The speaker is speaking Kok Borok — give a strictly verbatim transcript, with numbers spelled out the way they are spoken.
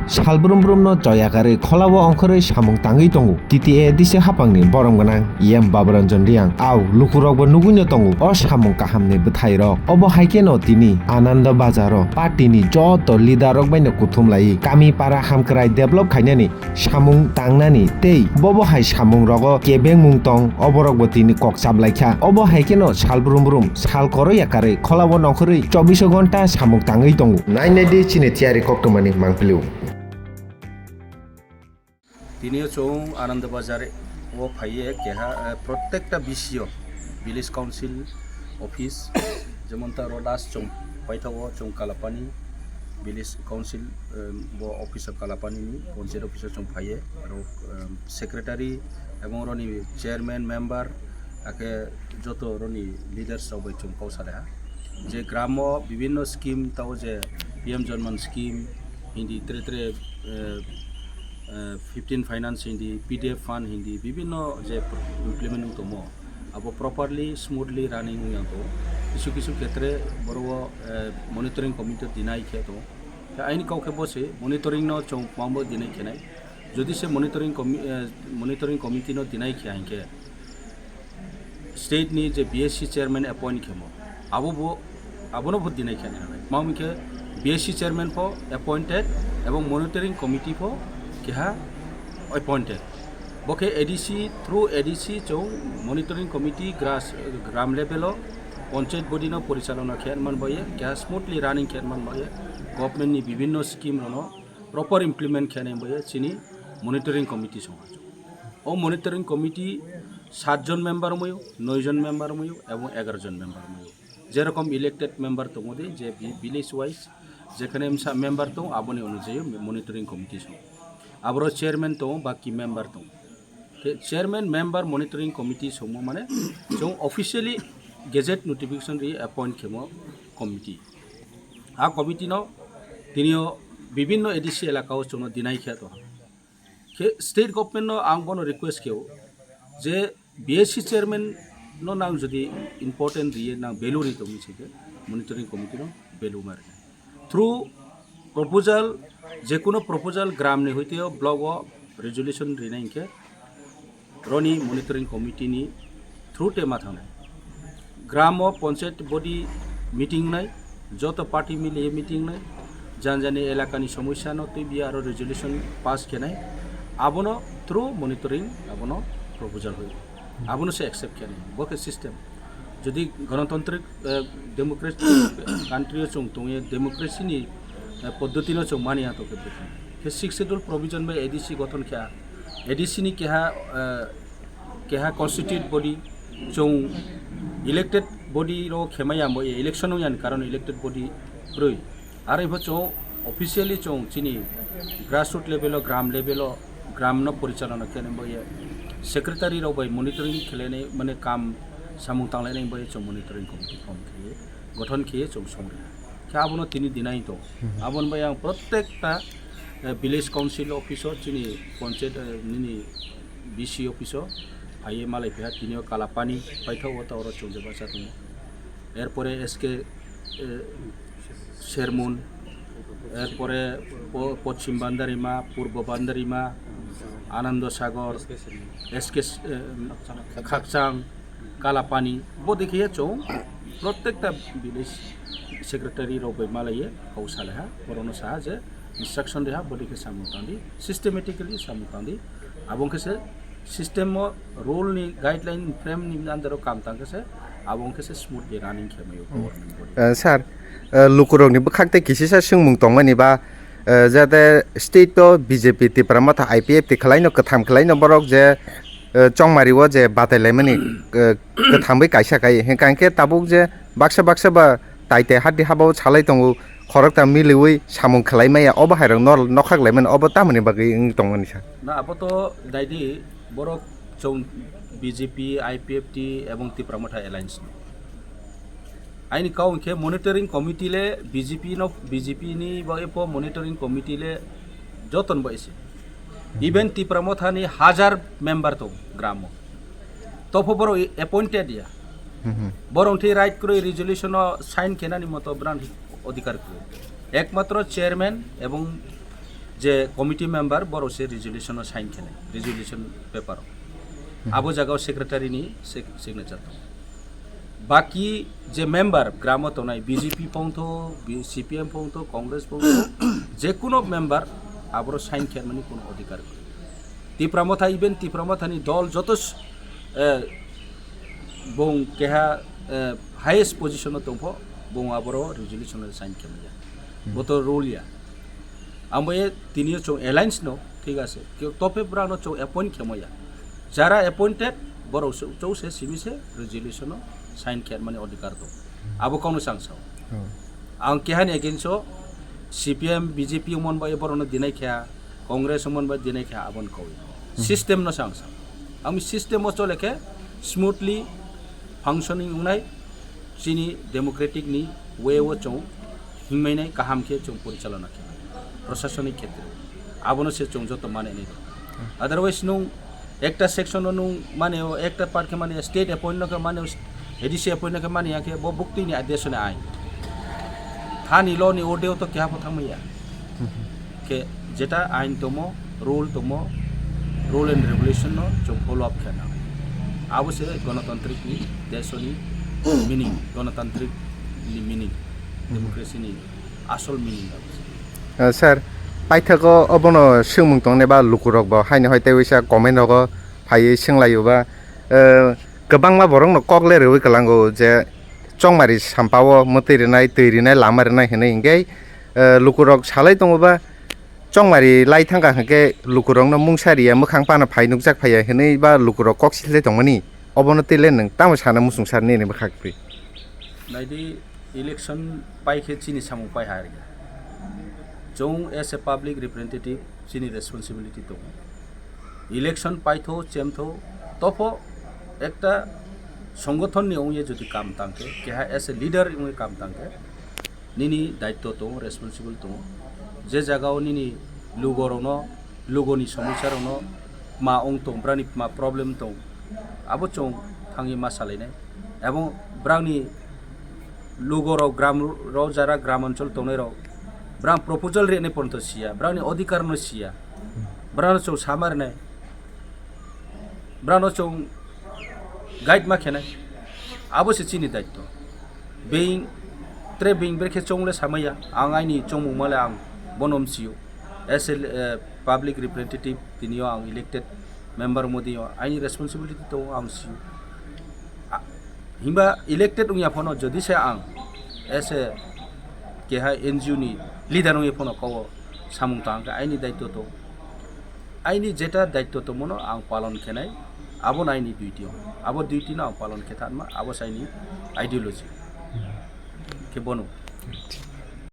Sal brum brum no choya karwi kholao ongkhorwi samung tangwi tongo T T A D C hapang ni borom gwnang E M Baburanjan Reang. Au lukurok bo nugwi no tongo o samung kaham ni bwthai rok. Obo hai khe no tini Ananda Bazar o party ni joto leader rok bai no kuthum lai kami para hamkrai develop khainani samung tangnani tei bobo hai samung rogo kebengmung tong, oborok bo tini kok chap lai kha. Obo hai khe no sal brum brum sal koroi yakarwi kholao nongkhorwi chobbish ghonta samung tangwi tongo. Nai nai di chini tiyari koktwmani mangpilio. Tini chwng Ananda Bazar o phaiye keha, eh, protekta B C o, Village Council Office, jemon ta oro last chwng paithago chwng Kalapani Village Council, eh, bo office o Kalapani ni Panchayat office o chwng phaiye, aro, eh, secretary ebong roni chairman, member, akhe joto roni leaders rok bai chwng kok salaiha. Je gramo bibinno scheme tao je P M Janman scheme hindi tre tre, eh, eh, fifteen finance hindi, P D F fund hindi, bibinno je implement wng tongmo, abo properly, smoothly running wng yang tongo. Kisu kisu khetre boro o, eh, monitoring committee dinai khe tongo. Khe aini kok khe bo se monitoring no chwng kwbangbo dinai khenai. Jodi se monitoring commi-, eh, monitoring committee no dinai khe hinkhe state ni je B S C chairman appoint khemo, abo bo, abono bo dinai khe nai. Mami khe B S C chairman pho appointed ebong monitoring committee pho keha appointed. Bo khe A D C, through A D C chwng monitoring committee grass, gram level o panchayat body no porichalona khe man baye, keha smoothly running khe man baye, government ni bibinno scheme rok no proper implement khe nai baye chini monitoring committee song. O monitoring committee sat jon member wngmai o, noi jon member wngmai o, ebong egaroh jon member wngmai o. Jerokom elected member tongo di, je vi-, village wise jekhane msa member tong, aboni onujayi monitoring committee song. Aboro chairman tongo, baki member tongo. Khe chairman, member, monitoring committee songmo mane chwng officially gazette notification ri appoint khemo committee. A committee no tinio bibinno A D C elaka o chwngno dinai khe to. Khe state government no ang bono request kheo je B S C chairman no nang jodi important riye, nang value ri tongwi se khe monitoring committee no value ma rwnai. Through proposal, jekuno proposal gram ni hoite o block o resolution rinai hinkhe roni monitoring committee ni through te ma thangnai. Gram o panchayat body meeting nai, joto party mili meeting nai, jan jani elaka ni somosya no twi biya aro resolution pass khenai, abono through monitoring abono proposal hoyo, abono se accept khenai, bo khe system. Jodi ganatantrik, eh, democratic country o chwng tongye, democracy ni, eh, poddoti no chwng mani ya to khe bwkha. Khe sixth schedule provision bai A D C gothon khe A D C ni keha, eh, keha constitute body chwng elected body ro khemai ya mo election wng yan karon elected body rwi. Aro bo chwng officially chwng chini grassroot level o, gram level o, gram no porichalona khe nai bo ye secretary rok bai monitoring khlai nai, mane kam samung tanglai nai bo ye chwng monitoring committee form khe gothon khe chwng song rwna. Khe abono tini dinai to. Mhm. Aboni bai ang protekta, eh, village council office o chini panchayat, eh, nini V C office o phaiwi malai phiya tini o Kalapani paithak o ta oro chwng je basa tongo. Erpore S K, eh, Sermon, erpore po-, Poschim Bandarima, Purbo Bandarima, Anando Sagor, S K, eh, Khakchang, Kalapani, bo dekhe chwng protekta village secretary rok bai malaiye kok salaiha, borokno saha je instruction riha, bo dekhe samung tangdi, systematically samung tangdi, abo wngkhe se system o rule ni guideline frame ni under o kam tangkhe se abo wngkhe se smoothly running khe maio government body. Eh, sir, eh, lukurokni bwkhak tei kisisa swngmung tongmani ba, eh, jate state o B J P Tipra Motha I P F T khwlaino kwtham khwlaino borok je, eh, chongmari o je batai laimani, eh, kwthamwi kaisa kai hinkha hinkhe tabuk je baksa baksa ba tai tai hati habao salai tongo. Khorokta miliwi samung khwlai maya, obo hai rok nor-, nokhak lai mano, obo tamoni bagwi wng tongmani sa? Na, abo to daidi borok chwng B J P, I P F T ebong Tipra Motha alliance ni. Aini kau hwnkhe monitoring committee le B J P no, B J P ni bo epho monitoring committee le joton bo ese. Even Tipra Motha ni hajar member tong gramo. Topho borok appointed ya. Hmm, hmm. Borok thwi right kwrwi resolution o sign khenani moto brang odhikar kwrwi. Ekmatro chairman ebong je committee member borok se resolution o sign khenai, resolution paper o. Abo jaga o secretary ni sig- signature tongo. Baki je member gramo tongnai, B J P pongtho, B- C P M pongtho, Congress pongtho, je kuno member aboro sign khenmani kuno odhikar kwrwi. Tipra Motha, even Tipra Motha ni dol joto s- eh, bung keha eh, highest position o tongpho, bung aboro resolution o sign khenmaya. Bo to rule ya. Amo ye tini o chwng alliance no, thik ase. Keu tope brang no chwng appoint khemo ya. Jara appointed, borok chwng, chwng se simi se resolution no sign khe mani odhikar tong. Abo kok no chang sao. Ang keha ni against o C P M, B J P mon bai borok no dinai khe, Congress mon bai dinai khe abon kawi. System no chang sao. Ami system o chole khe smoothly functioning wngnai, chini democratic ni way o chwng himmainai kaham khe chwng porichalona khe prashasonik khetre abono se chwng joto mane nai. Otherwise nung ekta section o nung mane o ekta part khe mane state appoint no khe mane o A D C appoint no khe mane ya khe bo buktui ni adesh ni ain thani law ni order o to keha bo thangmaya. Khe jeta ain tomo, rule tomo, rule and regulation no chwng follow up khe na. Abo se gonotantrik ni desho ni meaning, gonotantrik ni meaning, democracy ni asol meaning abo se. Eh, sir, paithago obono swngmung tongnai ba lukurok bo haino hai tei waisa comment rogo phaiwi swnglaio ba, eh, kwbangma borok no kok le rwui kwlango je chongmari sampao mwtwi rwnai, twi rwnai, lama rwnai hinwi hinkhe, eh, lukurok salai tongo ba, chongmari lai thangkha hinkhe lukurokno mungsa riya, mwkhang pana phai nukjak phaiya hinwi ba lukurok kok silai tongmani, obono twi le nwng tamo sana muchung sar nini bwkha kwrwi? Naidi, election pai khe chini samung pai ha rwya. Chwng as a public representative chini responsibility tongo. Election paitho, chemtho, topho ekta songothon ni wngye jodi kam tangkhe, keha as a leader wngwi kam tangkhe, nini daitto tongo, responsible tongo. Je jagao nini lugorokno, lugoni somosya rokno ma wng tong, brani ma problem tong, abo chwng thangwi ma salainai. Ebong brangni lugorok gram ro jara gram onchol tongnairok, brang proposal rwnai porjonto siya, brangni odhikar no siya, brangno chwng sama rwnai, brangno chwng guide ma khenai, abo se chini daitto. Being tre being brekhe chwng le samaya, ang aini chwngmung male ang bonom siyo, as a, eh, public representative, tinio ang elected member modi o aini responsibility tongo ang siyo. A- himba elected wngya phano jodi se ang as a keha N G O ni leader wngya phano kok o samung tang khe aini daitto tongo. Aini jeta daitto tongmano ang palon khenai, abo no aini duty o. Abo duty no ang palon khe thanma, abo se aini ideology. Khe bono.